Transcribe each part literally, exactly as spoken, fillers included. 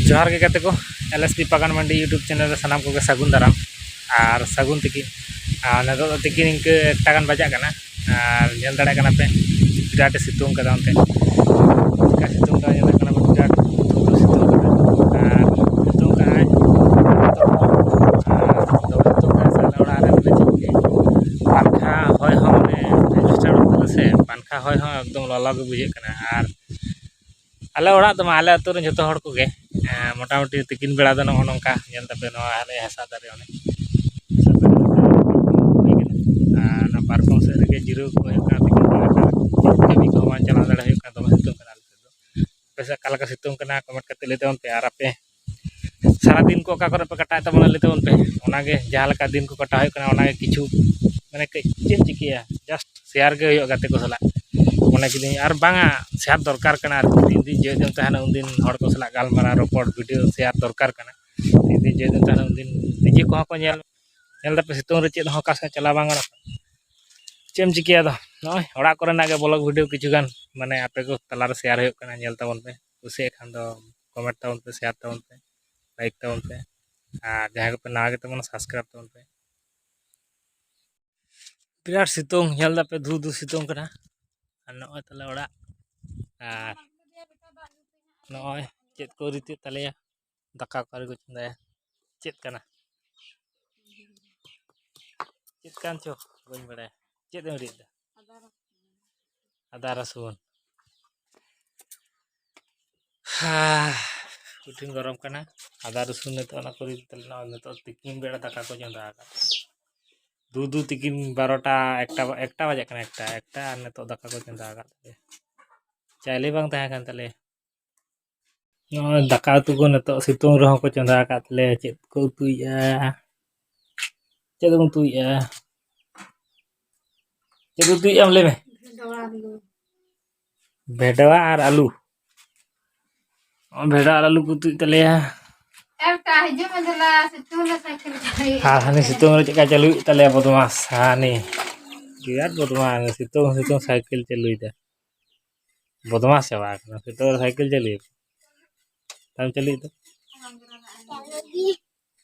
ᱡᱚᱦᱟᱨ ᱜᱮ ᱜᱟᱛᱮ ᱠᱚ, ᱮᱞ ᱮᱥ ᱯᱤ ᱯᱟᱜᱟᱱ ᱢᱟᱱᱰᱤ YouTube ᱪᱮᱱᱮᱞ ᱨᱮ ᱥᱟᱱᱟᱢ ᱠᱚᱜᱮ ᱥᱟᱹᱜᱩᱱ ᱫᱟᱨᱟᱢ᱾ ᱟᱨ ᱥᱟᱹᱜᱩᱱ ᱛᱤᱠᱤᱱ᱾ ᱟᱨ ᱱᱤᱛᱚᱜ ᱫᱚ ᱛᱤᱠᱤᱱ ᱤᱱᱠᱟᱹ ᱮᱠᱴᱟ ᱜᱟᱱ ᱵᱟᱡᱟᱜ ᱠᱟᱱᱟ᱾ ᱟᱨ ᱧᱮᱞ ᱫᱟᱲᱮᱭᱟᱜ ᱠᱟᱱᱟ ᱯᱮ, ᱵᱤᱨᱟᱴ ᱮ ᱥᱤᱛᱩᱝ ᱠᱟᱫᱟ ᱚᱱᱛᱮ᱾ ᱪᱮᱠᱟ ᱥᱤᱛᱩᱝ ᱠᱟᱫᱟ ᱧᱮᱞᱚᱜ ᱠᱟᱱᱟ, ᱵᱤᱨᱟᱴ ᱥᱤᱛᱩᱝ ᱠᱟᱫᱟ᱾ ᱟᱨ ᱥᱤᱛᱩᱝ ᱠᱟᱜᱼᱟᱭ, ᱟᱨ ᱫᱚᱢᱮ ᱥᱤᱛᱩᱝ ᱠᱟᱜᱼᱟᱭ ᱥᱮ ᱟᱞᱮ ᱚᱲᱟᱜ ᱨᱮ ᱢᱟᱱᱮ ᱪᱮᱫ ᱜᱮ, ᱯᱟᱝᱠᱷᱟ ᱦᱚᱭ ᱦᱚᱸ ᱢᱟᱱᱮ ᱮᱰᱵᱮᱥᱴᱟᱨ ᱚᱲᱟᱜ ᱠᱟᱱᱟ ᱥᱮ, ᱯᱟᱝᱠᱷᱟ ᱦᱚᱭ ᱦᱚᱸ ᱮᱠᱫᱚᱢ ᱞᱚᱞᱚ ᱜᱮ ᱵᱩᱡᱷᱟᱹᱜ ᱠᱟᱱᱟ᱾ ᱟᱨ ᱟᱞᱮ ᱚᱲᱟᱜ ᱫᱚ ᱢᱟ, ᱟᱞᱮ ᱟᱹᱛᱩ ᱨᱮᱱ ᱡᱚᱛᱚ ᱦᱚᱲ ᱠᱚᱜᱮ, ᱮᱸ, ᱢᱚᱴᱟᱢᱩᱴᱤ ᱛᱤᱠᱤᱱ ᱵᱮᱲᱟ ᱫᱚ ᱱᱚᱜᱼᱚ ᱱᱚᱝᱠᱟ ᱧᱮᱞ ᱛᱟᱯᱮ, ᱱᱚᱣᱟ ᱦᱟᱱᱮ ᱦᱟᱥᱟ ᱫᱟᱨᱮ ᱚᱱᱮ ᱦᱟᱥᱟ ᱫᱟᱨᱮ ᱦᱩᱭ ᱠᱟᱱᱟ᱾ ᱟᱨ ᱚᱱᱟ ᱯᱟᱨᱠᱚᱢ ᱥᱮᱫ ᱨᱮᱜᱮ ᱡᱤᱨᱟᱹᱣ ᱠᱚ ᱦᱩᱭᱩᱜ ᱠᱟᱱᱟ ᱛᱤᱠᱤᱱ ᱵᱮᱲᱟ ᱫᱚ᱾ ᱠᱟᱹᱢᱤ ᱠᱚᱦᱚᱸ ᱵᱟᱝ ᱪᱟᱞᱟᱣ ᱫᱟᱲᱮ ᱦᱩᱭᱩᱜ ᱠᱟᱱᱟ, ᱫᱚᱢᱮ ᱥᱤᱛᱩᱝ ᱠᱟᱱᱟ ᱟᱞᱮ ᱥᱮᱫ ᱫᱚ᱾ ᱟᱯᱮ ᱥᱮᱫ ᱚᱠᱟ ᱞᱮᱠᱟ ᱥᱤᱛᱩᱝ ᱠᱟᱱᱟ, ᱠᱚᱢᱮᱱᱴ ᱠᱟᱛᱮ ᱞᱟᱹᱭ ᱛᱟᱵᱚᱱ ᱯᱮ᱾ ᱟᱨ ᱟᱯᱮ ᱥᱟᱨᱟ ᱫᱤᱱ ᱠᱚ ᱚᱠᱟ ᱠᱚᱨᱮ ᱯᱮ ᱠᱟᱴᱟᱣᱮᱫ ᱛᱟᱵᱚᱱᱟ, ᱞᱟᱹᱭ ᱛᱟᱵᱚᱱ ᱯᱮ᱾ ᱚᱱᱟᱜᱮ ᱡᱟᱦᱟᱸ ᱞᱮᱠᱟ ᱫᱤᱱ ᱠᱚ ᱠᱟᱴᱟᱣ ᱦᱩᱭᱩᱜ ᱠᱟᱱᱟ, ᱚᱱᱟᱜᱮ ᱠᱤᱪᱷᱩ ᱢᱟᱱᱮ ᱠᱟᱹᱡ ᱪᱮᱫ ᱮᱢ ᱪᱤᱠᱟᱹᱭᱟ, ᱡᱟᱥᱴ ᱥᱮᱭᱟᱨ ᱜᱮ ᱦᱩᱭᱩᱜᱼᱟ ᱜᱟᱛᱮ ᱠᱚ ᱥᱟᱞᱟᱜ, ᱢᱚᱱᱮ ᱠᱤᱫᱟᱹᱧ᱾ ᱟᱨ ᱵᱟᱝᱟ, ᱥᱮᱭᱟᱨ ᱫᱚᱨᱠᱟᱨ ᱠᱟᱱᱟ ᱟᱨᱠᱤ᱾ ᱛᱤᱱ ᱫᱤᱱ ᱡᱤᱣᱮᱫ ᱮᱢ ᱛᱟᱦᱮᱱᱟ ᱩᱱᱫᱤᱱ ᱦᱚᱲ ᱠᱚ ᱥᱟᱞᱟᱜ ᱜᱟᱞᱢᱟᱨᱟᱣ, ᱨᱚᱯᱚᱲ, ᱵᱷᱤᱰᱤᱭᱳ ᱥᱮᱭᱟᱨ ᱫᱚᱨᱠᱟᱨ ᱠᱟᱱᱟ᱾ ᱛᱤᱱ ᱫᱤᱱ ᱡᱤᱣᱮᱫ ᱮᱢ ᱛᱟᱦᱮᱱᱟ ᱩᱱᱫᱤᱱ ᱱᱤᱡᱮ ᱠᱚᱦᱚᱸ ᱠᱚ ᱧᱮᱞ, ᱧᱮᱞ ᱫᱟᱯᱮ ᱥᱤᱛᱩᱝ ᱨᱮ ᱪᱮᱫ ᱦᱚᱸ ᱚᱠᱟ ᱥᱮᱫ ᱪᱟᱞᱟᱣ ᱵᱟᱝ ᱜᱟᱱᱚᱜ ᱠᱟᱱᱟ᱾ ᱪᱮᱫ ᱮᱢ ᱪᱤᱠᱟᱹᱭᱟ ᱟᱫᱚ, ᱱᱚᱜᱼᱚᱭ ᱚᱲᱟᱜ ᱠᱚᱨᱮᱱᱟᱜ ᱜᱮ ᱵᱞᱚᱜ ᱵᱷᱤᱰᱤᱭᱳ ᱠᱤᱪᱷᱩ ᱜᱟᱱ ᱢᱟᱱᱮ ᱟᱯᱮ ᱠᱚ ᱛᱟᱞᱟᱨᱮ ᱥᱮᱭᱟᱨ ᱦᱩᱭᱩᱜ ᱠᱟᱱᱟ, ᱧᱮᱞ ᱛᱟᱵᱚᱱ ᱯᱮ᱾ ᱠᱩᱥᱤᱭᱟᱜ ᱠᱷᱟᱱ ᱫᱚ ᱠᱚᱢᱮᱱᱴ ᱛᱟᱵᱚᱱ ᱯᱮ, ᱥᱮᱭᱟᱨ ᱛᱟᱵᱚᱱ ᱯᱮ, ᱞᱟᱭᱤᱠ ᱛᱟᱵᱚᱱ ᱯᱮ, ᱟᱨ ᱡᱟᱦᱟᱸᱭ ᱠᱚᱯᱮ ᱱᱟᱣᱟ ᱜᱮ ᱛᱟᱵᱚᱱᱟ ᱥᱟᱵᱥᱠᱨᱟᱭᱤᱵ ᱛᱟᱵᱚᱱ ᱯᱮ᱾ ᱵᱤᱨᱟᱴ ᱥᱤᱛᱩᱝ, ᱧᱮᱞ ᱫᱟᱯᱮ ᱫᱷᱩ ᱫᱷᱩ ᱥᱤᱛᱩᱝ ᱠᱟᱱᱟ᱾ ᱟᱨ ᱱᱚᱜᱼᱚᱭ ᱛᱟᱞᱮ ᱚᱲᱟᱜ, ᱟᱨ ᱱᱚᱜᱼᱚᱭ ᱪᱮᱫ ᱠᱚ ᱨᱤᱫᱮᱫ ᱛᱟᱞᱮᱭᱟ, ᱫᱟᱠᱟ ᱠᱚ ᱟᱹᱣᱨᱤ ᱠᱚ ᱪᱚᱸᱫᱟᱭᱟ᱾ ᱪᱮᱫ ᱠᱟᱱᱟ? ᱪᱮᱫ ᱠᱟᱱ ᱪᱚ ᱵᱟᱹᱧ ᱵᱟᱲᱟᱭᱟ᱾ ᱪᱮᱫ ᱮᱢ ᱨᱤᱫ ᱮᱫᱟ? ᱟᱫᱟ ᱨᱟᱹᱥᱩᱱ᱾ ᱦᱟ, ᱠᱚᱴᱷᱤᱱ ᱜᱚᱨᱚᱢ ᱠᱟᱱᱟ᱾ ᱟᱫᱟ ᱨᱟᱹᱥᱩᱱ ᱱᱤᱛᱚᱜ ᱚᱱᱟ ᱠᱚ ᱨᱤᱫ ᱛᱟᱞᱮ, ᱱᱚᱜᱼᱚᱭ ᱱᱤᱛᱚᱜ ᱛᱤᱠᱤᱱ ᱵᱮᱲᱟ ᱫᱟᱠᱟ ᱠᱚ ᱪᱚᱸᱫᱟ ᱟᱠᱟᱫ᱾ ᱫᱩ ᱫᱩ ᱛᱤᱠᱤᱱ ᱵᱟᱨᱚᱴᱟ, ᱮᱠᱴᱟ, ᱮᱠᱴᱟ ᱵᱟᱡᱟᱜ ᱠᱟᱱᱟ, ᱮᱠᱴᱟ, ᱮᱠᱴᱟ, ᱟᱨ ᱱᱤᱛᱚᱜ ᱫᱟᱠᱟ ᱠᱚ ᱪᱚᱸᱫᱟ ᱟᱠᱟᱫ ᱛᱟᱞᱮᱭᱟ᱾ ᱪᱟᱣᱞᱮ ᱵᱟᱝ ᱛᱟᱦᱮᱸ ᱠᱟᱱ ᱛᱟᱞᱮᱭᱟ᱾ ᱱᱚᱜᱼᱚᱭ ᱫᱟᱠᱟ ᱩᱛᱩ ᱠᱚ ᱱᱤᱛᱚᱜ ᱥᱤᱛᱩᱝ ᱨᱮᱦᱚᱸ ᱠᱚ ᱪᱚᱸᱫᱟ ᱟᱠᱟᱫ ᱛᱟᱞᱮᱭᱟ᱾ ᱪᱮᱫ ᱠᱚ ᱩᱛᱩᱭᱮᱫᱼᱟ? ᱪᱮᱫ ᱮᱢ ᱩᱛᱩᱭᱮᱫᱼᱟ? ᱪᱮᱫ ᱩᱛᱩᱭᱮᱫᱼᱟᱢ ᱞᱟᱹᱭ ᱢᱮ? ᱵᱷᱮᱰᱣᱟ ᱟᱨ ᱟᱹᱞᱩ᱾ ᱵᱷᱮᱰᱣᱟ ᱟᱨ ᱟᱹᱞᱩ ᱠᱚ ᱩᱛᱩᱭᱮᱫ ᱛᱟᱞᱮᱭᱟ᱾ ᱮᱠᱴᱟ ᱦᱤᱡᱩᱜ ᱢᱮ ᱫᱮᱞᱟ, ᱥᱤᱛᱩᱝ ᱨᱮ ᱥᱟᱭᱠᱮᱞ ᱪᱟᱹᱞᱩᱭᱮᱫ ᱟᱨ ᱦᱟᱱᱮ ᱥᱤᱛᱩᱝ ᱨᱮ ᱪᱮᱫᱠᱟ ᱪᱟᱹᱞᱩᱭᱮᱫ ᱛᱟᱞᱮᱭᱟ ᱵᱚᱫᱢᱟᱥ, ᱦᱟᱱᱮ ᱵᱤᱨᱟᱴ ᱵᱚᱫᱢᱟᱥ, ᱥᱤᱛᱩᱝ ᱥᱤᱛᱩᱝ ᱥᱟᱭᱠᱮᱞ ᱪᱟᱹᱞᱩᱭᱮᱫᱟ᱾ ᱵᱚᱫᱢᱟᱥ ᱪᱟᱵᱟ ᱟᱠᱟᱱᱟ ᱥᱤᱛᱩᱝ ᱨᱮ ᱥᱟᱭᱠᱮᱞ ᱪᱟᱹᱞᱩᱭᱮᱫᱟ᱾ ᱵᱟᱢ ᱪᱟᱹᱞᱩᱭᱮᱫ ᱫᱚ?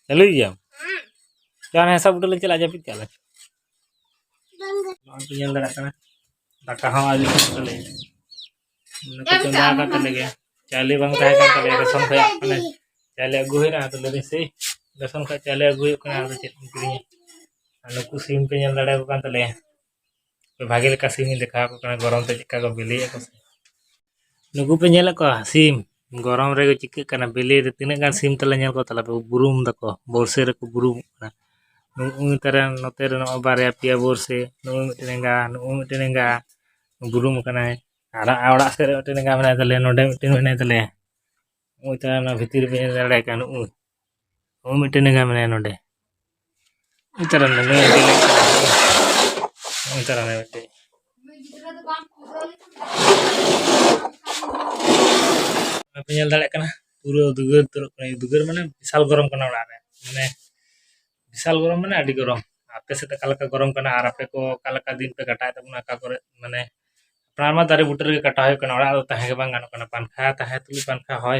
ᱪᱟᱹᱞᱩᱭ ᱜᱮᱭᱟᱢ? ᱪᱚ, ᱦᱟᱱᱮ ᱥᱟᱵ ᱩᱰᱟᱹ ᱞᱮ ᱪᱟᱞᱟᱜ, ᱡᱟᱹᱯᱤᱫ ᱠᱟᱜ ᱞᱮ᱾ ᱱᱚᱜᱼᱚᱭ ᱯᱮ ᱧᱮᱞ ᱫᱟᱲᱮᱭᱟᱜ ᱠᱟᱱᱟ, ᱫᱟᱠᱟ ᱦᱚᱸ ᱟᱹᱣᱨᱤ ᱤᱥᱤᱱ ᱛᱟᱞᱮᱭᱟ᱾ ᱱᱩᱠᱩ ᱪᱚᱸᱫᱟ ᱟᱠᱟᱫ ᱛᱟᱞᱮ ᱜᱮᱭᱟ᱾ ᱪᱟᱣᱞᱮ ᱵᱟᱝ ᱛᱟᱦᱮᱸ ᱠᱟᱱ ᱛᱟᱞᱮᱭᱟ, ᱨᱮᱥᱚᱱ ᱠᱷᱚᱱᱟᱜ ᱢᱟᱱᱮ ᱪᱟᱣᱞᱮ ᱟᱹᱜᱩ ᱦᱩᱭᱱᱟ, ᱟᱫᱚ ᱞᱟᱹᱭ ᱫᱟᱹᱧ ᱥᱮᱭ ᱨᱮᱥᱚᱱ ᱠᱷᱚᱱᱟᱜ ᱪᱟᱣᱞᱮ ᱟᱹᱜᱩ ᱦᱩᱭᱩᱜ ᱠᱟᱱᱟ, ᱟᱫᱚ ᱪᱮᱫ ᱮᱢ ᱠᱤᱨᱤᱧᱟ? ᱟᱨ ᱱᱩᱠᱩ ᱥᱤᱢ ᱯᱮ ᱧᱮᱞ ᱫᱟᱲᱮᱭᱟᱠᱚ ᱠᱟᱱ ᱛᱟᱞᱮᱭᱟ, ᱵᱷᱟᱜᱮ ᱞᱮᱠᱟ ᱥᱤᱢ ᱤᱧ ᱫᱮᱠᱷᱟᱣ ᱟᱠᱚ ᱠᱟᱱᱟ, ᱜᱚᱨᱚᱢ ᱛᱮ ᱪᱮᱫᱠᱟ ᱠᱚ ᱵᱤᱞᱤᱭᱮᱫ ᱠᱚ ᱥᱮ᱾ ᱱᱩᱠᱩ ᱯᱮ ᱧᱮᱞᱮᱫ ᱠᱚᱣᱟ ᱥᱤᱢ, ᱜᱚᱨᱚᱢ ᱨᱮ ᱪᱤᱠᱟᱹᱜ ᱠᱟᱱᱟ, ᱵᱤᱞᱤ ᱨᱮ ᱛᱤᱱᱟᱹᱜ ᱜᱟᱱ ᱥᱤᱢ ᱛᱟᱞᱮ ᱧᱮᱞ ᱠᱚ ᱛᱟᱞᱮ ᱯᱮ, ᱵᱩᱨᱩᱢ ᱫᱟᱠᱚ, ᱵᱚᱨᱥᱮ ᱨᱮᱠᱚ ᱵᱩᱨᱩᱢᱚᱜ ᱠᱟᱱᱟ᱾ ᱱᱩᱜᱼᱩᱭ ᱛᱟᱨᱟ ᱱᱚᱛᱮ ᱨᱮ ᱱᱚᱜᱼᱚᱭ ᱵᱟᱨᱭᱟ ᱯᱮᱭᱟ ᱵᱚᱨᱥᱮ, ᱱᱩᱜᱼᱩᱭ ᱢᱤᱫᱴᱮᱱ ᱮᱸᱜᱟ, ᱱᱩᱜᱼᱩᱭ ᱢᱤᱫᱴᱮᱱ ᱮᱸᱜᱟ ᱵᱩᱨᱩᱢ ᱠᱟᱱᱟᱭ᱾ ᱟᱨ ᱚᱲᱟᱜ ᱥᱮᱫ ᱨᱮ ᱢᱤᱫᱴᱮᱱ ᱮᱸᱜᱟ ᱢᱮᱱᱟᱭ ᱛᱟᱞᱮᱭᱟ, ᱱᱚᱰᱮ ᱢᱤᱫᱴᱮᱱ ᱢᱮᱱᱟᱭ ᱛᱟᱞᱮᱭᱟ᱾ ᱱᱩᱜᱼᱩᱭ ᱛᱟᱨᱟ ᱚᱱᱟ ᱵᱷᱤᱛᱤᱨ ᱨᱮ ᱯᱮ ᱧᱮᱞ ᱫᱟᱲᱮᱭᱟᱭ ᱠᱟᱱᱟ, ᱱᱩᱜᱼᱩᱭ᱾ ᱱᱩᱜᱼᱩᱭ ᱢᱤᱫᱴᱮᱱ ᱮᱸᱜᱟ ᱢᱮᱱᱟᱭᱟ ᱱᱚᱰᱮ᱾ ᱱᱩᱜᱼᱩᱭ ᱛᱟᱨᱟ ᱱᱩᱭ ᱟᱹᱰᱤ ᱞᱮᱠ ᱠᱟᱱᱟ᱾ ᱱᱩᱜᱼᱩᱭ ᱛᱟᱨᱟ ᱱᱩᱭ ᱢᱤᱫᱴᱮᱱ᱾ ᱯᱮ ᱧᱮᱞ ᱫᱟᱲᱮᱭᱟᱜ ᱠᱟᱱᱟ, ᱯᱩᱨᱟᱹ ᱩᱫᱽᱜᱟᱹᱨ ᱩᱛᱟᱹᱨᱚᱜ ᱠᱟᱱᱟ, ᱩᱫᱽᱜᱟᱹᱨ ᱢᱟᱱᱮ ᱵᱤᱥᱟᱞ ᱜᱚᱨᱚᱢ ᱠᱟᱱᱟ ᱚᱲᱟᱜ ᱨᱮ, ᱢᱟᱱᱮ ᱵᱤᱥᱟᱞ ᱜᱚᱨᱚᱢ, ᱢᱟᱱᱮ ᱟᱹᱰᱤ ᱜᱚᱨᱚᱢ᱾ ᱟᱯᱮ ᱥᱮᱫ ᱚᱠᱟ ᱞᱮᱠᱟ ᱜᱚᱨᱚᱢ ᱠᱟᱱᱟ ᱟᱨ ᱟᱯᱮ ᱠᱚ ᱚᱠᱟ ᱞᱮᱠᱟ ᱫᱤᱱ ᱯᱮ ᱠᱟᱴᱟᱣᱮᱫ ᱛᱟᱵᱚᱱᱟ, ᱚᱠᱟ ᱠᱚᱨᱮ, ᱢᱟᱱᱮ ᱟᱯᱱᱟᱨ ᱢᱟ ᱫᱟᱨᱮ ᱵᱩᱴᱟᱹ ᱨᱮᱜᱮ ᱠᱟᱴᱟᱣ ᱦᱩᱭᱩᱜ ᱠᱟᱱᱟ, ᱚᱲᱟᱜ ᱨᱮᱫᱚ ᱛᱟᱦᱮᱸ ᱜᱮ ᱵᱟᱝ ᱜᱟᱱᱚᱜ ᱠᱟᱱᱟ᱾ ᱯᱟᱝᱠᱷᱟ ᱛᱟᱦᱮᱸ ᱛᱩᱞᱩᱡ ᱯᱟᱝᱠᱷᱟ ᱦᱚᱭ,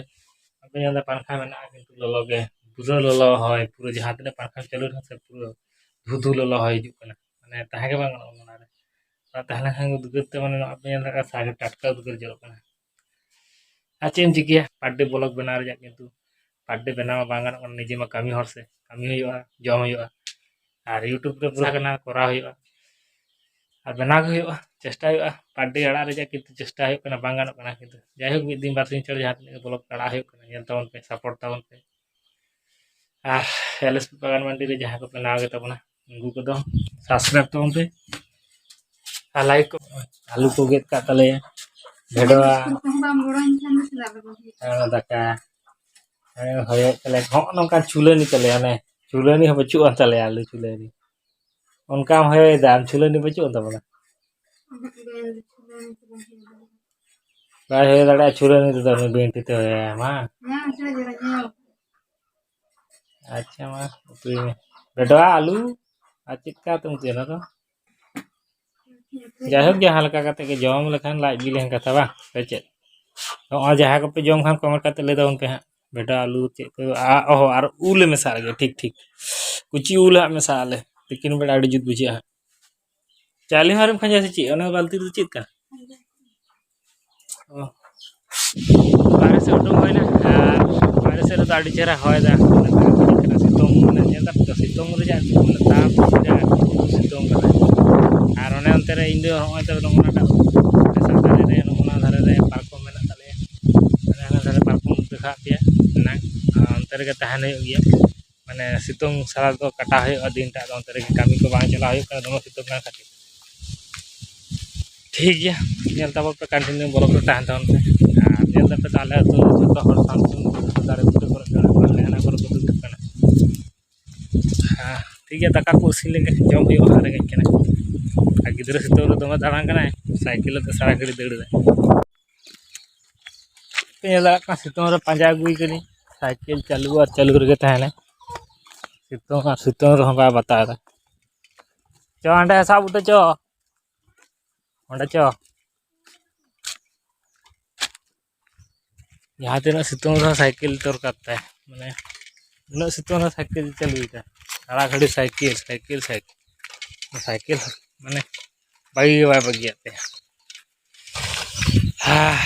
ᱟᱯᱮ ᱧᱮᱞ ᱫᱟ ᱯᱟᱝᱠᱷᱟ ᱢᱮᱱᱟᱜᱼᱟ, ᱠᱤᱱᱛᱩ ᱞᱚᱞᱚ ᱜᱮ, ᱯᱩᱨᱟᱹ ᱞᱚᱞᱚ ᱦᱚᱭ, ᱯᱩᱨᱟᱹ ᱡᱟᱦᱟᱸ ᱛᱤᱱᱟᱹᱜ ᱯᱟᱝᱠᱷᱟᱢ ᱪᱟᱹᱞᱩ ᱨᱮᱦᱚᱸ ᱥᱮ ᱯᱩᱨᱟᱹ ᱫᱷᱩ ᱫᱷᱩ ᱞᱚᱞᱚ ᱦᱚᱭ ᱦᱤᱡᱩᱜ ᱠᱟᱱᱟ, ᱢᱟᱱᱮ ᱛᱟᱦᱮᱸ ᱜᱮ ᱵᱟᱝ ᱜᱟᱱᱚᱜ ᱠᱟᱱᱟ ᱚᱱᱟ ᱨᱮ᱾ ᱚᱲᱟᱜ ᱛᱟᱦᱮᱸ ᱞᱮᱱᱠᱷᱟᱱ ᱜᱮ ᱩᱫᱽᱜᱟᱹᱨ ᱛᱮ, ᱢᱟᱱᱮ ᱟᱯᱮ ᱧᱮᱞ ᱫᱟᱲᱮᱭᱟᱜ ᱠᱟᱱᱟ, ᱥᱟᱹᱨᱤ ᱴᱟᱴᱠᱟ ᱩᱫᱽᱜᱟᱹᱨ ᱡᱚᱨᱚᱜ ᱠᱟᱱᱟ᱾ ᱟᱨ ᱪᱮᱫ ᱮᱢ ᱪᱤᱠᱟᱹᱭᱟ, per day vlog ᱵᱮᱱᱟᱣ ᱨᱮᱭᱟᱜ, ᱠᱤᱱᱛᱩ per day ᱵᱮᱱᱟᱣ ᱢᱟ ᱵᱟᱝ ᱜᱟᱱᱚᱜ ᱠᱟᱱᱟ, ᱱᱤᱡᱮ ᱢᱟ ᱠᱟᱹᱢᱤ ᱦᱚᱲ ᱥᱮ, ᱠᱟᱹᱢᱤ ᱦᱩᱭᱩᱜᱼᱟ, ᱡᱚᱢ ᱦᱩᱭᱩᱜᱼᱟ, ᱟᱨ YouTube ᱨᱮ ᱯᱩᱨᱟᱹ ᱠᱟᱱᱟ, ᱠᱚᱨᱟᱣ ᱦᱩᱭᱩᱜᱼᱟ, ᱟᱨ ᱵᱮᱱᱟᱣ ᱜᱮ ᱦᱩᱭᱩᱜᱼᱟ, ᱪᱮᱥᱴᱟᱭ ᱦᱩᱭᱩᱜᱼᱟ per day ᱟᱲᱟᱜ ᱨᱮᱭᱟᱜ, ᱠᱤᱱᱛᱩ ᱪᱮᱥᱴᱟ ᱦᱩᱭᱩᱜ ᱠᱟᱱᱟ, ᱵᱟᱝ ᱜᱟᱱᱚᱜ ᱠᱟᱱᱟ᱾ ᱠᱤᱱᱛᱩ ᱡᱟᱭᱦᱳᱠ, ᱢᱤᱫ ᱫᱤᱱ ᱵᱟᱨ ᱥᱤᱧ ᱪᱷᱟᱲᱟ ᱡᱟᱦᱟᱸ ᱛᱤᱱᱟᱹᱜ ᱜᱮ vlog ᱟᱲᱟᱜ ᱦᱩᱭᱩᱜ ᱠᱟᱱᱟ, ᱧᱮᱞ ᱛᱟᱵᱚᱱ ᱯᱮ, support ᱛᱟᱵᱚᱱ ᱯᱮ᱾ ᱟᱨ LSP ᱯᱟᱜᱟᱱ ᱢᱟᱱᱰᱤ ᱨᱮ ᱡᱟᱦᱟᱸ ᱠᱚᱯᱮ ᱱᱟᱣᱟ ᱜᱮ ᱛᱟᱵᱚᱱᱟ, ᱩᱱᱠᱩ ᱠᱚᱫᱚ subscribe ᱛᱟᱵᱚᱱ ᱯᱮ ᱟᱨ like ᱠᱚ᱾ ᱟᱹᱞᱩ ᱠᱚ ᱜᱮᱫ ᱠᱟᱜ ᱛᱟᱞᱮᱭᱟ, ᱵᱷᱮᱰᱣᱟ, ᱠᱚᱦᱚᱸ ᱵᱟᱢ ᱜᱚᱲᱚᱧ ᱠᱷᱟᱱ ᱫᱚ ᱪᱮᱫᱟᱜ ᱞᱮ ᱜᱚᱲᱚ ᱦᱩᱭᱩᱜᱼᱟ? ᱦᱮᱸ, ᱫᱟᱠᱟ᱾ ᱦᱮᱸ, ᱦᱚᱭᱚᱭᱮᱫ ᱛᱟᱞᱮᱭᱟ᱾ ᱦᱚᱸᱜᱼᱚ ᱱᱚᱝᱠᱟᱱ ᱪᱩᱞᱟᱹᱱᱤ ᱛᱟᱞᱮᱭᱟ, ᱚᱱᱮ ᱪᱩᱞᱟᱹᱱᱤ ᱦᱚᱸ ᱵᱟᱹᱪᱩᱜ ᱟᱱ ᱛᱟᱞᱮᱭᱟ, ᱟᱹᱞᱩ ᱪᱩᱞᱟᱹᱱᱤ᱾ ᱚᱱᱠᱟᱢ ᱦᱚᱭᱚᱭᱮᱫᱟ, ᱟᱢ ᱪᱩᱞᱟᱹᱱᱤ ᱵᱟᱹᱪᱩᱜ ᱟᱱ ᱛᱟᱵᱚᱱᱟ? ᱵᱟᱭ ᱦᱚᱭᱚ ᱫᱟᱲᱮᱭᱟᱜᱼᱟ ᱪᱩᱞᱟᱹᱱᱤ ᱨᱮᱫᱚ, ᱩᱱᱤ ᱵᱤᱱᱴᱷᱤ ᱛᱮ ᱦᱚᱭᱚᱭᱟ, ᱢᱟ᱾ ᱦᱮᱸ, ᱪᱚ, ᱡᱚᱨᱟ, ᱧᱮᱞ᱾ ᱟᱪᱪᱷᱟ, ᱢᱟ, ᱩᱛᱩᱭ ᱢᱮ᱾ ᱵᱷᱮᱰᱣᱟ, ᱟᱹᱞᱩ, ᱟᱨ ᱪᱮᱫ ᱠᱟᱛᱮᱢ ᱩᱛᱩᱭᱟ ᱚᱱᱟ ᱫᱚ? ᱡᱟᱭᱦᱳᱠ, ᱡᱟᱦᱟᱸ ᱞᱮᱠᱟ ᱠᱟᱛᱮ ᱜᱮ ᱡᱚᱢ ᱞᱮᱠᱷᱟᱱ ᱞᱟᱡ ᱵᱤ ᱞᱮᱱ ᱠᱟᱛᱷᱟ, ᱵᱟᱝ? ᱥᱮ ᱪᱮᱫ? ᱱᱚᱜᱼᱚᱭ ᱡᱟᱦᱟᱸ ᱠᱚᱯᱮ ᱡᱚᱢ ᱠᱷᱟᱱ comment ᱠᱟᱛᱮ ᱞᱟᱹᱭ ᱛᱟᱵᱚᱱ ᱯᱮ ᱦᱟᱸᱜ᱾ ᱵᱷᱮᱰᱟ ᱟᱹᱞᱩ ᱪᱮᱫ ᱠᱚ, ᱟ, ᱚᱦᱚ, ᱟᱨ ᱩᱞ ᱞᱮ ᱢᱮᱥᱟᱜ ᱞᱟᱹᱜᱤᱫ, ᱴᱷᱤᱠ, ᱴᱷᱤᱠ᱾ ᱠᱩᱪᱤ ᱩᱞ ᱦᱟᱸᱜ ᱢᱮᱥᱟᱜ ᱟᱞᱮ᱾ ᱛᱤᱠᱤᱱ ᱵᱮᱲᱟ ᱟᱹᱰᱤ ᱡᱩᱛ ᱵᱩᱡᱷᱟᱹᱜᱼᱟ ᱦᱟᱸᱜ᱾ ᱪᱟᱣᱞᱮ ᱦᱚᱸ ᱟᱹᱣᱨᱤᱢ ᱠᱷᱟᱸᱡᱚᱭᱟ ᱥᱮ ᱪᱮᱫ? ᱚᱱᱟ ᱵᱟᱹᱞᱛᱤ ᱨᱮᱫᱚ ᱪᱮᱫ ᱠᱟᱱᱟ? ᱚ᱾ ᱵᱟᱦᱨᱮ ᱥᱮᱫ ᱩᱰᱩᱝ ᱦᱩᱭᱱᱟ, ᱟᱨ ᱵᱟᱦᱨᱮ ᱥᱮᱫ ᱨᱮᱫᱚ ᱟᱹᱰᱤ ᱪᱮᱦᱨᱟ ᱦᱚᱭ ᱫᱟ᱾ ᱥᱤᱛᱩᱝ, ᱢᱟᱱᱮ, ᱧᱮᱞ ᱫᱟᱯᱮ ᱛᱚ, ᱥᱤᱛᱩᱝ ᱨᱮᱭᱟᱜ, ᱢᱟᱱᱮ, ᱛᱟᱯ ᱡᱟ ᱥᱤᱛᱩᱝ ᱠᱟᱱᱟ᱾ ᱟᱨ ᱚᱱᱮ ᱚᱱᱛᱮ ᱨᱮ ᱤᱧ ᱫᱚ ᱦᱚᱸᱜᱼᱚᱭ ᱛᱚ ᱱᱚᱜᱼᱚ ᱱᱟᱴᱟᱜ ᱫᱟᱨᱮ ᱨᱮ, ᱱᱚᱜᱼᱚ ᱱᱟ ᱫᱷᱟᱨᱮ ᱨᱮ ᱯᱟᱨᱠᱚᱢ ᱢᱮᱱᱟᱜ ᱛᱟᱞᱮᱭᱟ᱾ ᱢᱟᱱᱮ, ᱦᱟᱱᱟ ᱫᱷᱟᱨᱮ ᱯᱟᱨᱠᱚᱢ ᱫᱮᱠᱷᱟᱣᱟᱫ ᱯᱮᱭᱟ, ᱚᱱᱟ, ᱟᱨ ᱚᱱᱛᱮ ᱨᱮᱜᱮ ᱛᱟᱦᱮᱱ ᱦᱩᱭᱩᱜ ᱜᱮᱭᱟ᱾ ᱢᱟᱱᱮ, ᱥᱤᱛᱩᱝ ᱥᱟᱨᱟ ᱫᱚ ᱠᱟᱴᱟᱣ ᱦᱩᱭᱩᱜᱼᱟ, ᱫᱤᱱᱴᱟᱜ ᱫᱚ ᱚᱱᱛᱮ ᱨᱮᱜᱮ, ᱠᱟᱹᱢᱤ ᱠᱚ ᱵᱟᱝ ᱪᱟᱞᱟᱣ ᱦᱩᱭᱩᱜ ᱠᱟᱱᱟ ᱫᱚᱢᱮ ᱥᱤᱛᱩᱝ ᱠᱟᱱ ᱠᱷᱟᱹᱛᱤᱨ᱾ ᱴᱷᱤᱠ ᱜᱮᱭᱟ, ᱧᱮᱞ ᱛᱟᱵᱚᱱ ᱯᱮ, continue vlog ᱨᱮ ᱛᱟᱦᱮᱱ ᱛᱟᱵᱚᱱ ᱯᱮ᱾ ᱟᱨ ᱧᱮᱞ ᱛᱟᱯᱮ ᱛᱟᱦᱞᱮ ᱟᱹᱛᱩ ᱡᱚᱛᱚ ᱦᱚᱲ ᱥᱟᱢᱥᱩᱱ ᱫᱟᱨᱮ ᱵᱩᱴᱟᱹ ᱠᱚᱨᱮ ᱠᱟᱱᱟ, ᱟᱞᱮ ᱦᱟᱱᱟ ᱠᱚᱨᱮ ᱠᱚ ᱫᱩᱲᱩᱵ ᱠᱟᱱᱟ᱾ ᱦᱮᱸ, ᱴᱷᱤᱠ ᱜᱮᱭᱟ, ᱫᱟᱠᱟ ᱠᱚ ᱤᱥᱤᱱ ᱞᱮᱱᱠᱷᱟᱱ ᱡᱚᱢ ᱦᱩᱭᱩᱜᱼᱟ, ᱨᱮᱸᱜᱮᱡ ᱠᱟᱱᱟ᱾ ᱟᱨ ᱜᱤᱫᱽᱨᱟᱹ ᱥᱤᱛᱩᱝ ᱨᱮ ᱫᱚᱢᱮ ᱫᱟᱬᱟᱱ ᱠᱟᱱᱟᱭ, ᱥᱟᱭᱠᱮᱞ ᱟᱛᱮ ᱥᱟᱨᱟ ᱜᱷᱟᱹᱲᱤ ᱫᱟᱹᱲ ᱮᱫᱟᱭ᱾ ᱯᱮ ᱧᱮᱞ ᱫᱟᱲᱮᱭᱟᱜ ᱠᱟᱱᱟ, ᱥᱤᱛᱩᱝ ᱨᱮ ᱯᱟᱸᱡᱟ ᱟᱹᱜᱩᱭ ᱠᱟᱹᱱᱟᱹᱧ, ᱥᱟᱭᱠᱮᱞ ᱪᱟᱹᱞᱩ ᱟᱨ ᱪᱟᱹᱞᱩ ᱨᱮᱜᱮ ᱛᱟᱦᱮᱱᱟᱭ᱾ ᱥᱤᱛᱩᱝ ᱟᱨ ᱥᱤᱛᱩᱝ ᱨᱮᱦᱚᱸ ᱵᱟᱭ ᱵᱟᱛᱟᱣ ᱮᱫᱟ᱾ ᱪᱚ ᱦᱟᱸᱰᱮ ᱥᱟᱵ ᱩᱴᱟᱹ ᱪᱚ, ᱚᱸᱰᱮ ᱪᱚ᱾ ᱡᱟᱦᱟᱸ ᱛᱤᱱᱟᱹᱜ ᱥᱤᱛᱩᱝ ᱨᱮᱦᱚᱸ ᱥᱟᱭᱠᱮᱞ ᱫᱚᱨᱠᱟᱨ ᱛᱟᱭ, ᱢᱟᱱᱮ, ᱩᱱᱟᱹᱜ ᱥᱤᱛᱩᱝ ᱨᱮᱦᱚᱸ ᱥᱟᱭᱠᱮᱞ ᱪᱟᱹᱞᱩᱭᱮᱫᱟ, ᱥᱟᱨᱟ ᱜᱷᱟᱹᱲᱤ ᱥᱟᱭᱠᱮᱞ, ᱥᱟᱭᱠᱮᱞ, ᱥᱟᱭᱠᱮᱞ, ᱥᱟᱭᱠᱮᱞ, ᱢᱟᱱᱮ, ᱵᱟᱹᱜᱤ ᱜᱮ ᱵᱟᱭ ᱵᱟᱹᱜᱤᱭᱟᱜ ᱛᱟᱭᱟ᱾ ᱦᱟ,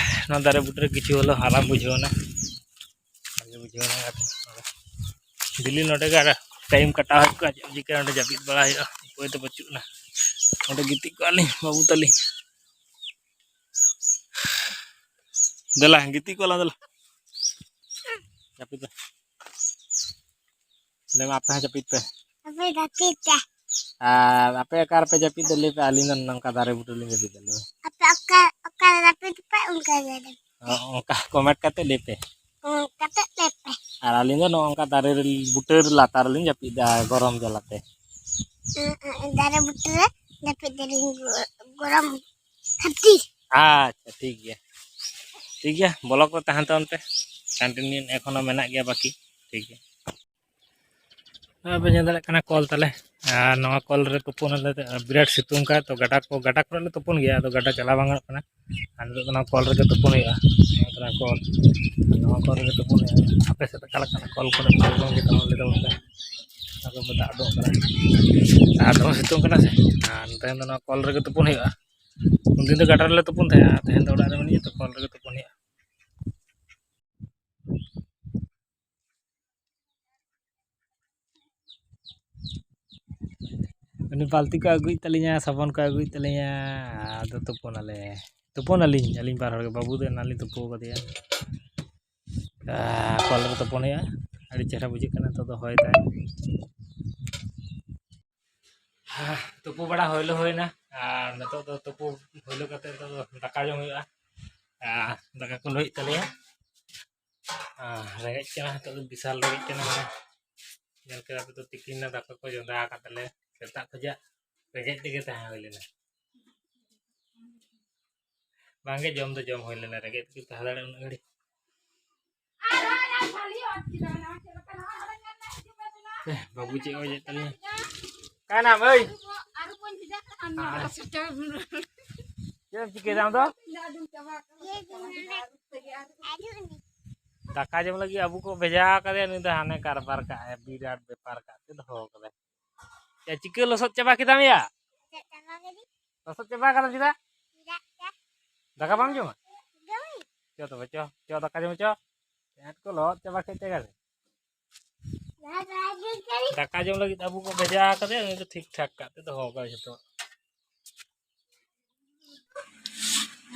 ᱱᱚᱣᱟ ᱫᱟᱨᱮ ᱵᱩᱴᱟᱹ ᱨᱮ ᱠᱤᱪᱷᱩ ᱦᱚᱞᱳ ᱟᱨᱟᱢ ᱵᱩᱡᱷᱟᱹᱣ ᱮᱱᱟ, ᱵᱷᱟᱜᱮ ᱵᱩᱡᱷᱟᱹᱣ ᱮᱱᱟ᱾ ᱟᱨ ᱰᱮᱞᱤ ᱱᱚᱰᱮ ᱜᱮ ᱟᱨ time ᱠᱟᱴᱟᱣ ᱦᱩᱭᱩᱜ ᱠᱟᱱᱟ, ᱪᱮᱫ ᱮᱢ ᱪᱤᱠᱟᱹᱭᱟ, ᱱᱚᱰᱮ ᱡᱟᱹᱯᱤᱫ ᱵᱟᱲᱟ ᱦᱩᱭᱩᱜᱼᱟ, ᱩᱯᱟᱹᱭ ᱫᱚ ᱵᱟᱹᱪᱩᱜ ᱟᱱᱟ᱾ ᱱᱚᱰᱮ ᱜᱤᱛᱤᱡ ᱠᱚᱜᱼᱟ ᱞᱤᱧ ᱵᱟᱹᱵᱩ ᱛᱟᱹᱞᱤᱧ᱾ ᱫᱮᱞᱟ, ᱜᱤᱛᱤᱡ ᱠᱚᱜ ᱟᱞᱟᱝ, ᱫᱮᱞᱟ᱾ ᱡᱟᱹᱯᱤᱫ ᱯᱮ᱾ ᱞᱟᱹᱭ ᱢᱮ, ᱟᱯᱮ ᱦᱚᱸ ᱡᱟᱹᱯᱤᱫ ᱯᱮ᱾ ᱟᱯᱮ ᱡᱟᱹᱯᱤᱫ ᱯᱮ᱾ ᱟᱨ ᱟᱯᱮ ᱚᱠᱟ ᱨᱮᱯᱮ ᱡᱟᱹᱯᱤᱫ ᱫᱟ? ᱞᱟᱹᱭ ᱯᱮ, ᱟᱹᱞᱤᱧ ᱫᱚ ᱱᱚᱝᱠᱟ ᱫᱟᱨᱮ ᱵᱩᱴᱟᱹ ᱨᱮᱞᱤᱧ ᱡᱟᱹᱯᱤᱫ ᱫᱟ, ᱞᱟᱹᱭ ᱢᱮ᱾ ᱟᱯᱮ ᱚᱠᱟ, ᱚᱠᱟ ᱨᱮ ᱡᱟᱹᱯᱤᱫ ᱯᱮ, ᱚᱱᱠᱟ ᱜᱮ᱾ ᱚ, ᱚᱱᱠᱟ comment ᱠᱟᱛᱮ ᱞᱟᱹᱭ ᱯᱮ᱾ Comment ᱠᱟᱛᱮ ᱞᱟᱹᱭ ᱯᱮ᱾ ᱟᱨ ᱟᱹᱞᱤᱧ ᱫᱚ ᱱᱚᱜᱼᱚ ᱱᱚᱝᱠᱟ ᱫᱟᱨᱮ ᱨᱮ, ᱵᱩᱴᱟᱹ ᱨᱮ, ᱞᱟᱛᱟᱨ ᱨᱮᱞᱤᱧ ᱡᱟᱹᱯᱤᱫ ᱫᱟ ᱜᱚᱨᱚᱢ ᱡᱟᱞᱟᱛᱮ᱾ ᱩᱸ, ᱩᱸ, ᱫᱟᱨᱮ ᱵᱩᱴᱟᱹ ᱨᱮ ᱡᱟᱹᱯᱤᱫ ᱫᱟᱞᱤᱧ ᱜᱚ-, ᱜᱚᱨᱚᱢ ᱠᱷᱟᱹᱛᱤᱨ᱾ ᱟᱪᱪᱷᱟ, ᱴᱷᱤᱠ ᱜᱮᱭᱟ, ᱴᱷᱤᱠ ᱜᱮᱭᱟ, vlog ᱨᱮ ᱛᱟᱦᱮᱱ ᱛᱟᱵᱚᱱ ᱯᱮ, continue ᱮᱠᱷᱚᱱᱳ ᱢᱮᱱᱟᱜ ᱜᱮᱭᱟ ᱵᱟᱹᱠᱤ, ᱴᱷᱤᱠ ᱜᱮᱭᱟ᱾ ᱱᱚᱜᱼᱚᱭ ᱯᱮ ᱧᱮᱞ ᱫᱟᱲᱮᱭᱟᱜ ᱠᱟᱱᱟ ᱠᱚᱞ ᱛᱟᱞᱮ᱾ ᱟᱨ ᱱᱚᱣᱟ ᱠᱚᱞ ᱨᱮ ᱛᱩᱯᱩᱱ ᱟᱞᱮ, ᱵᱤᱨᱟᱴ ᱥᱤᱛᱩᱝ ᱠᱟᱜ ᱛᱚ, ᱜᱟᱰᱟ ᱠᱚ, ᱜᱟᱰᱟ ᱠᱚᱨᱮ ᱞᱮ ᱛᱩᱯᱩᱱ ᱜᱮᱭᱟ, ᱟᱫᱚ ᱜᱟᱰᱟ ᱪᱟᱞᱟᱣ ᱵᱟᱝ ᱜᱟᱱᱚᱜ ᱠᱟᱱᱟ᱾ ᱟᱨ ᱱᱤᱛᱚᱜ ᱫᱚ ᱱᱚᱣᱟ ᱠᱚᱞ ᱨᱮᱜᱮ ᱛᱩᱯᱩᱱ ᱦᱩᱭᱩᱜᱼᱟ᱾ ᱱᱚᱣᱟ ᱠᱟᱱᱟ ᱠᱚᱞ, ᱱᱚᱣᱟ ᱠᱚᱞ ᱨᱮᱜᱮ ᱛᱩᱯᱩᱱ ᱦᱩᱭᱩᱜᱼᱟ᱾ ᱟᱯᱮ ᱥᱮᱫ ᱚᱠᱟ ᱞᱮᱠᱟᱱᱟ ᱠᱚᱞ ᱠᱚᱨᱮ? ᱠᱚᱞ ᱵᱟᱝ ᱜᱮ ᱛᱟᱵᱚᱱ ᱞᱟᱹᱭ ᱛᱟᱵᱚᱱ ᱯᱮ᱾ ᱟᱫᱚ ᱫᱟᱜ ᱩᱰᱩᱠ ᱠᱟᱱᱟ, ᱟᱨ ᱫᱚᱢᱮ ᱥᱤᱛᱩᱝ ᱠᱟᱱᱟ ᱥᱮ, ᱟᱨ ᱱᱤᱛᱚᱝ ᱫᱚ ᱱᱚᱣᱟ ᱠᱚᱞ ᱨᱮᱜᱮ ᱛᱩᱯᱩᱱ ᱦᱩᱭᱩᱜᱼᱟ᱾ ᱩᱱᱫᱤᱱ ᱫᱚ ᱜᱟᱰᱟ ᱨᱮᱞᱮ ᱛᱩᱯᱩᱱ ᱛᱟᱦᱮᱸᱜᱼᱟ, ᱛᱮᱦᱮᱧ ᱫᱚ ᱚᱲᱟᱜ ᱨᱮ ᱢᱮᱱᱟᱹᱧᱟ ᱛᱚ, ᱠᱚᱞ ᱨᱮᱜᱮ ᱛᱩᱯᱩᱱ ᱦᱩᱭᱩᱜᱼᱟ᱾ ᱩᱱᱤ ᱵᱟᱹᱞᱛᱤ ᱠᱚ ᱟᱹᱜᱩᱭᱮᱫ ᱛᱟᱹᱞᱤᱧᱟ, ᱥᱟᱵᱚᱱ ᱠᱚ ᱟᱹᱜᱩᱭᱮᱫ ᱛᱟᱹᱞᱤᱧᱟ, ᱟᱫᱚ ᱛᱩᱯᱩᱱᱟᱞᱮ, ᱛᱩᱯᱩᱱᱟᱞᱤᱧ ᱟᱹᱞᱤᱧ ᱵᱟᱨ ᱦᱚᱲ ᱜᱮ᱾ ᱵᱟᱹᱵᱩ ᱫᱚ ᱮᱱᱟᱱ ᱞᱤᱧ ᱛᱩᱯᱩ ᱟᱠᱟᱫᱮᱭᱟ᱾ ᱟᱨ ᱠᱚᱞ ᱨᱮ ᱛᱩᱯᱩᱱ ᱦᱩᱭᱩᱜᱼᱟ, ᱟᱹᱰᱤ ᱪᱮᱦᱨᱟ ᱵᱩᱡᱷᱟᱹᱜ ᱠᱟᱱᱟ ᱱᱤᱛᱚᱜ ᱫᱚ ᱦᱚᱭ ᱫᱟᱭ᱾ ᱛᱩᱯᱩ ᱵᱟᱲᱟ ᱦᱩᱭ ᱞᱮ ᱦᱩᱭᱱᱟ, ᱟᱨ ᱱᱤᱛᱚᱜ ᱫᱚ ᱛᱩᱯᱩ ᱦᱩᱭᱞᱩ ᱠᱟᱛᱮ ᱱᱤᱛᱚᱜ ᱫᱚ ᱫᱟᱠᱟ ᱡᱚᱢ ᱦᱩᱭᱩᱜᱼᱟ᱾ ᱟᱨ ᱫᱟᱠᱟ ᱠᱚ ᱞᱩᱭᱮᱫ ᱛᱟᱞᱮᱭᱟ᱾ ᱟᱨ ᱨᱮᱸᱜᱮᱡ ᱠᱟᱱᱟ, ᱱᱤᱛᱚᱜ ᱫᱚ ᱵᱤᱥᱟᱞ ᱨᱮᱸᱜᱮᱡ ᱠᱟᱱᱟ᱾ ᱢᱟᱱᱮ ᱧᱮᱞ ᱠᱮᱫᱟ ᱯᱮ ᱛᱚ, ᱛᱤᱠᱤᱱ ᱨᱮ ᱫᱟᱠᱟ ᱠᱚ ᱪᱚᱸᱫᱟ ᱟᱠᱟᱫ ᱛᱟᱞᱮ᱾ ᱥᱮᱛᱟᱜ ᱠᱷᱚᱱᱟᱜ ᱨᱮᱸᱜᱮᱡ ᱛᱮᱜᱮ ᱛᱟᱦᱮᱸ ᱦᱩᱭ ᱞᱮᱱᱟ᱾ ᱵᱟᱝᱜᱮ, ᱡᱚᱢ ᱫᱚ ᱡᱚᱢ ᱦᱩᱭ ᱞᱮᱱᱟ, ᱨᱮᱸᱜᱮᱡ ᱛᱮᱜᱮ ᱛᱟᱦᱮᱸ ᱫᱟᱲᱮᱭᱟᱜ ᱩᱱᱟᱹᱜ ᱜᱷᱟᱹᱲᱤᱡ᱾ ᱮ, ᱵᱟᱹᱵᱩ ᱪᱮᱫ ᱚᱡᱮᱫ ᱛᱟᱞᱤᱧᱟ? ᱚᱠᱟᱭᱱᱟᱢ, ᱟᱹᱭ? ᱪᱮᱫ ᱮᱢ ᱪᱤᱠᱟᱹᱭᱮᱫᱟ ᱟᱢ ᱫᱚ? ᱫᱟᱠᱟ ᱡᱚᱢ ᱞᱟᱹᱜᱤᱫ ᱟᱵᱚ ᱠᱚ ᱵᱷᱮᱡᱟ ᱟᱠᱟᱫᱮᱭᱟ, ᱱᱩᱭ ᱫᱚ ᱦᱟᱱᱮ ᱠᱟᱨᱵᱟᱨ ᱠᱟᱜᱼᱟᱭ, ᱵᱤᱨᱟᱴ ᱵᱮᱯᱟᱨ ᱠᱟᱜ ᱛᱮ ᱫᱚᱦᱚ ᱠᱟᱫᱟᱭ᱾ ᱭᱟ, ᱪᱤᱠᱟᱹ ᱞᱚᱥᱚᱫ ᱪᱟᱵᱟ ᱠᱮᱫᱟᱢ ᱭᱟ? ᱞᱚᱥᱚᱫ ᱪᱟᱵᱟ ᱠᱟᱫᱟᱢ ᱪᱮᱫᱟᱜ? ᱫᱟᱠᱟ ᱵᱟᱢ ᱡᱚᱢᱟ? ᱪᱚ ᱛᱚᱵᱮ, ᱪᱚ, ᱪᱚ, ᱫᱟᱠᱟ ᱡᱚᱢ ᱪᱚ᱾ ᱮᱸᱴ ᱠᱚ ᱞᱚᱦᱚᱫ ᱪᱟᱵᱟ ᱠᱮᱫ ᱛᱮ ᱜᱟᱨᱮ᱾ ᱫᱟᱠᱟ ᱡᱚᱢ ᱞᱟᱹᱜᱤᱫ ᱟᱵᱚ ᱠᱚ ᱵᱷᱮᱡᱟ ᱟᱠᱟᱫᱮᱭᱟ, ᱩᱱᱤ ᱫᱚ ᱴᱷᱤᱠ ᱴᱷᱟᱠ ᱠᱟᱜ ᱛᱮ ᱫᱚᱦᱚ ᱠᱟᱜᱼᱟ ᱡᱚᱛᱚ᱾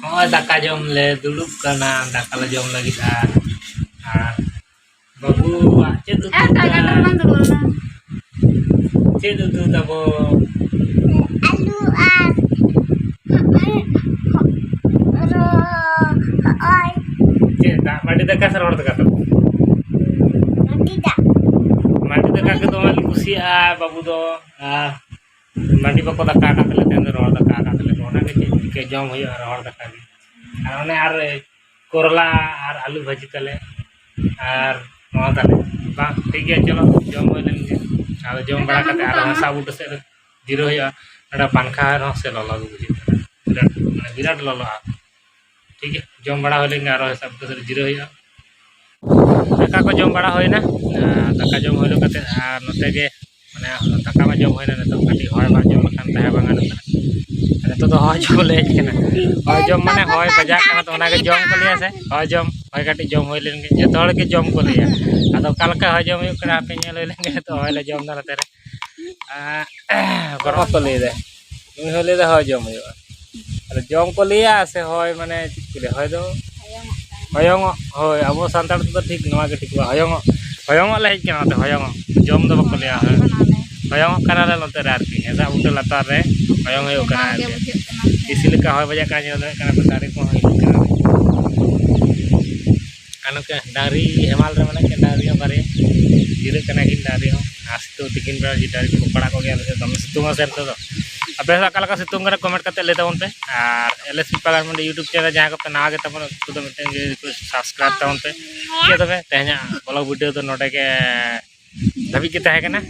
ᱱᱚᱜᱼᱚᱭ ᱫᱟᱠᱟ ᱡᱚᱢ ᱞᱮ ᱫᱩᱲᱩᱵ ᱠᱟᱱᱟ, ᱫᱟᱠᱟ ᱞᱮ ᱡᱚᱢ ᱞᱟᱹᱜᱤᱫ᱾ ᱟᱨ, ᱟᱨ ᱵᱟᱹᱵᱩᱣᱟᱜ ᱪᱮᱫ ᱩᱛᱩ ᱮ, ᱫᱟᱠᱟ ᱠᱟᱱᱟ? ᱡᱚᱢ ᱵᱟᱝ ᱫᱩᱲᱩᱵ ᱠᱟᱱᱟ᱾ ᱪᱮᱫ ᱩᱛᱩ ᱛᱟᱵᱚ? ᱟᱹᱞᱩ ᱟᱨ ᱦᱚᱸᱜᱼᱚᱭ, ᱨᱚ-, ᱦᱚᱸᱜᱼᱚᱭ᱾ ᱪᱮᱫ ᱫᱟᱜ ᱢᱟᱹᱰᱤ ᱫᱟᱠᱟ ᱥᱮ ᱨᱚᱦᱚᱲ ᱫᱟᱠᱟ ᱛᱟᱵᱚ? ᱢᱟᱹᱰᱤ ᱫᱟᱜ᱾ ᱢᱟᱹᱰᱤ ᱫᱟᱠᱟ ᱜᱮ ᱫᱚᱢᱮ ᱞᱮ ᱠᱩᱥᱤᱭᱟᱜᱼᱟ ᱵᱟᱹᱵᱩ ᱫᱚ᱾ ᱟᱨ ᱢᱟᱹᱰᱤ ᱵᱟᱠᱚ ᱫᱟᱠᱟ ᱟᱠᱟᱫ ᱛᱟᱞᱮ, ᱛᱮᱦᱮᱧ ᱫᱚ ᱨᱚᱦᱚᱲ ᱫᱟᱠᱟ ᱟᱠᱟᱫ ᱛᱟᱞᱮ ᱠᱚ, ᱚᱱᱟᱜᱮ ᱪᱮᱫ ᱪᱤᱠᱟᱹ ᱡᱚᱢ ᱦᱩᱭᱩᱜᱼᱟ ᱨᱚᱦᱚᱲ ᱫᱟᱠᱟ ᱜᱮ᱾ ᱟᱨ ᱚᱱᱮ ᱟᱨ ᱠᱚᱨᱚᱞᱟ ᱟᱨ ᱟᱹᱞᱩ ᱵᱷᱟᱹᱡᱤ ᱛᱟᱞᱮ ᱟᱨ ᱱᱚᱣᱟ ᱛᱟᱞᱮ᱾ ᱵᱟᱝ, ᱴᱷᱤᱠ ᱜᱮᱭᱟ, ᱪᱚᱞᱚ ᱡᱚᱢ ᱦᱩᱭ ᱞᱮᱱ ᱜᱮ᱾ ᱟᱫᱚ ᱡᱚᱢ ᱵᱟᱲᱟ ᱠᱟᱛᱮ ᱟᱨᱦᱚᱸ ᱦᱟᱥᱟ ᱵᱩᱴᱟᱹ ᱥᱮᱫ ᱨᱮ ᱡᱤᱨᱟᱹᱣ ᱦᱩᱭᱩᱜᱼᱟ᱾ ᱱᱚᱰᱮ ᱯᱟᱝᱠᱷᱟ ᱨᱮᱦᱚᱸ ᱥᱮ ᱞᱚᱞᱚ ᱜᱮ ᱵᱩᱡᱷᱟᱹᱜ ᱠᱟᱱᱟ, ᱵᱤᱨᱟᱴ, ᱢᱟᱱᱮ ᱵᱤᱨᱟᱴ ᱞᱚᱞᱚᱜᱼᱟ᱾ ᱴᱷᱤᱠ ᱜᱮᱭᱟ, ᱡᱚᱢ ᱵᱟᱲᱟ ᱦᱩᱭ ᱞᱮᱱ ᱜᱮ ᱟᱨᱦᱚᱸ ᱦᱟᱥᱟ ᱵᱩᱴᱟᱹ ᱥᱮᱫ ᱨᱮ ᱡᱤᱨᱟᱹᱣ ᱦᱩᱭᱩᱜᱼᱟ᱾ ᱫᱟᱠᱟ ᱠᱚ ᱡᱚᱢ ᱵᱟᱲᱟ ᱦᱩᱭᱱᱟ᱾ ᱟᱨ ᱫᱟᱠᱟ ᱡᱚᱢ ᱦᱩᱭ ᱠᱟᱛᱮ ᱟᱨ ᱱᱚᱛᱮ ᱜᱮ, ᱢᱟᱱᱮ, ᱫᱟᱠᱟ ᱢᱟ ᱡᱚᱢ ᱦᱩᱭᱱᱟ, ᱱᱤᱛᱚᱜ ᱠᱟᱹᱴᱤᱡ ᱦᱚᱭ ᱵᱟᱝ ᱡᱚᱢ ᱞᱮᱠᱷᱟᱱ ᱛᱟᱦᱮᱸ ᱵᱟᱝ ᱜᱟᱱᱚᱜ ᱠᱟᱱᱟ᱾ ᱟᱨ ᱱᱤᱛᱚᱜ ᱫᱚ ᱦᱚᱭ ᱡᱚᱢ ᱞᱮ ᱦᱮᱡ ᱠᱟᱱᱟ᱾ ᱦᱚᱭ ᱡᱚᱢ ᱢᱟᱱᱮ ᱦᱚᱭ ᱵᱟᱡᱟᱜ ᱠᱟᱱᱟ, ᱛᱚ ᱚᱱᱟᱜᱮ ᱡᱚᱢ ᱠᱚ ᱞᱟᱹᱭᱟ ᱥᱮ ᱦᱚᱭ ᱡᱚᱢ᱾ ᱦᱚᱭ ᱠᱟᱹᱴᱤᱡ ᱡᱚᱢ ᱦᱩᱭ ᱞᱮᱱ ᱜᱮ, ᱡᱚᱛᱚ ᱦᱚᱲ ᱜᱮ ᱡᱚᱢ ᱠᱚ ᱞᱟᱹᱭᱟ᱾ ᱟᱫᱚ ᱚᱠᱟ ᱞᱮᱠᱟ ᱦᱚᱭ ᱡᱚᱢ ᱦᱩᱭᱩᱜ ᱠᱟᱱᱟ, ᱦᱟᱯᱮ ᱧᱮᱞ ᱦᱩᱭ ᱞᱮᱱ ᱜᱮ᱾ ᱱᱤᱛᱚᱜ ᱦᱚᱭ ᱞᱮ ᱡᱚᱢ ᱮᱫᱟ ᱱᱚᱛᱮ ᱨᱮ᱾ ᱟᱨ ᱜᱚᱨᱚᱢ ᱠᱚ ᱞᱟᱹᱭ ᱮᱫᱟ, ᱱᱩᱭ ᱦᱚᱸ ᱞᱟᱹᱭ ᱮᱫᱟ ᱦᱚᱭ ᱡᱚᱢ ᱦᱩᱭᱩᱜᱼᱟ᱾ ᱟᱫᱚ ᱡᱚᱢ ᱠᱚ ᱞᱟᱹᱭᱟ ᱥᱮ ᱦᱚᱭ, ᱢᱟᱱᱮ ᱪᱮᱫ ᱠᱚ ᱞᱟᱹᱭᱟ, ᱦᱚᱭ ᱫᱚ ᱦᱚᱭᱚᱝᱚᱜ, ᱦᱳᱭ, ᱟᱵᱚ ᱥᱟᱱᱛᱟᱲ ᱛᱮᱫᱚ ᱴᱷᱤᱠ ᱱᱚᱣᱟ ᱜᱮ ᱴᱷᱤᱠᱚᱜᱼᱟ, ᱦᱚᱭᱚᱝᱚᱜ᱾ ᱦᱚᱭᱚᱝᱚᱜ ᱞᱮ ᱦᱮᱡ ᱠᱟᱱᱟ ᱱᱚᱛᱮ, ᱦᱚᱭᱚᱝᱚᱜ᱾ ᱡᱚᱢ ᱫᱚ ᱵᱟᱠᱚ ᱞᱟᱹᱭᱟ, ᱦᱚᱭᱚᱝᱚᱜ ᱠᱟᱱᱟᱞᱮ ᱱᱚᱛᱮ ᱨᱮ ᱟᱨᱠᱤ, ᱦᱮᱸᱥᱟᱜ ᱵᱩᱴᱟᱹ ᱞᱟᱛᱟᱨ ᱨᱮ ᱦᱚᱭᱚᱝ ᱦᱩᱭᱩᱜ ᱠᱟᱱᱟ ᱟᱨᱠᱤ᱾ ᱮᱥᱤ ᱞᱮᱠᱟ ᱦᱚᱭ ᱵᱟᱡᱟᱜ ᱠᱟᱱᱟ, ᱧᱮᱞ ᱫᱟᱲᱮᱭᱟᱜ ᱠᱟᱱᱟ ᱯᱮ, ᱫᱟᱨᱮ ᱠᱚᱦᱚᱸ ᱦᱤᱞᱟᱹᱜ ᱠᱟᱱᱟ᱾ ᱟᱨ ᱱᱚᱛᱮ ᱰᱟᱝᱨᱤ ᱦᱮᱢᱟᱞ ᱨᱮ ᱢᱮᱱᱟᱜ ᱠᱤᱱᱟ, ᱰᱟᱝᱨᱤ ᱦᱚᱸ ᱵᱟᱨᱭᱟ ᱡᱤᱨᱟᱹᱜ ᱠᱟᱱᱟ ᱠᱤᱱ, ᱰᱟᱝᱨᱤ ᱦᱚᱸ᱾ ᱟᱨ ᱥᱤᱛᱩᱝ ᱛᱤᱠᱤᱱ ᱵᱮᱲᱟ ᱡᱩᱫᱤ ᱰᱟᱝᱨᱤ ᱠᱚᱠᱚ ᱯᱟᱲᱟᱜ ᱠᱚᱜ ᱜᱮᱭᱟ, ᱟᱞᱮ ᱥᱮᱫ ᱫᱚᱢᱮ ᱥᱤᱛᱩᱝ ᱟᱥᱮ ᱱᱚᱛᱮ ᱫᱚ᱾ ᱟᱯᱮ ᱥᱮᱫ ᱚᱠᱟ ᱞᱮᱠᱟ ᱥᱤᱛᱩᱝ ᱠᱟᱱᱟ, ᱠᱚᱢᱮᱱᱴ ᱠᱟᱛᱮ ᱞᱟᱹᱭ ᱛᱟᱵᱚᱱ ᱯᱮ᱾ ᱟᱨ ᱮᱞ ᱮᱥ ᱯᱤ ᱯᱟᱜᱟᱱ ᱢᱟᱱᱰᱤ ᱭᱩᱴᱩᱵᱽ ᱪᱮᱱᱮᱞ ᱡᱟᱦᱟᱸᱭ ᱠᱚᱯᱮ ᱱᱟᱣᱟ ᱜᱮ ᱛᱟᱵᱚᱱᱟ, ᱩᱱᱠᱩ ᱫᱚ ᱢᱤᱫᱴᱮᱱ ᱜᱮ ᱨᱤᱠᱩᱭᱮᱥᱴ, ᱥᱟᱵᱥᱠᱨᱟᱭᱤᱵᱽ ᱛᱟᱵᱚᱱ ᱯᱮ᱾ ᱴᱷᱤᱠ ᱜᱮᱭᱟ, ᱛᱚᱵᱮ ᱛᱮᱦᱮᱧᱟᱜ ᱵᱞᱚᱜ ᱵᱷᱤᱰᱤᱭᱳ ᱫᱚ ᱱᱚᱰᱮ ᱜᱮ ᱫᱷᱟᱹᱵᱤᱡ ᱜᱮ ᱛᱟᱦᱮᱸ ᱠᱟᱱᱟ᱾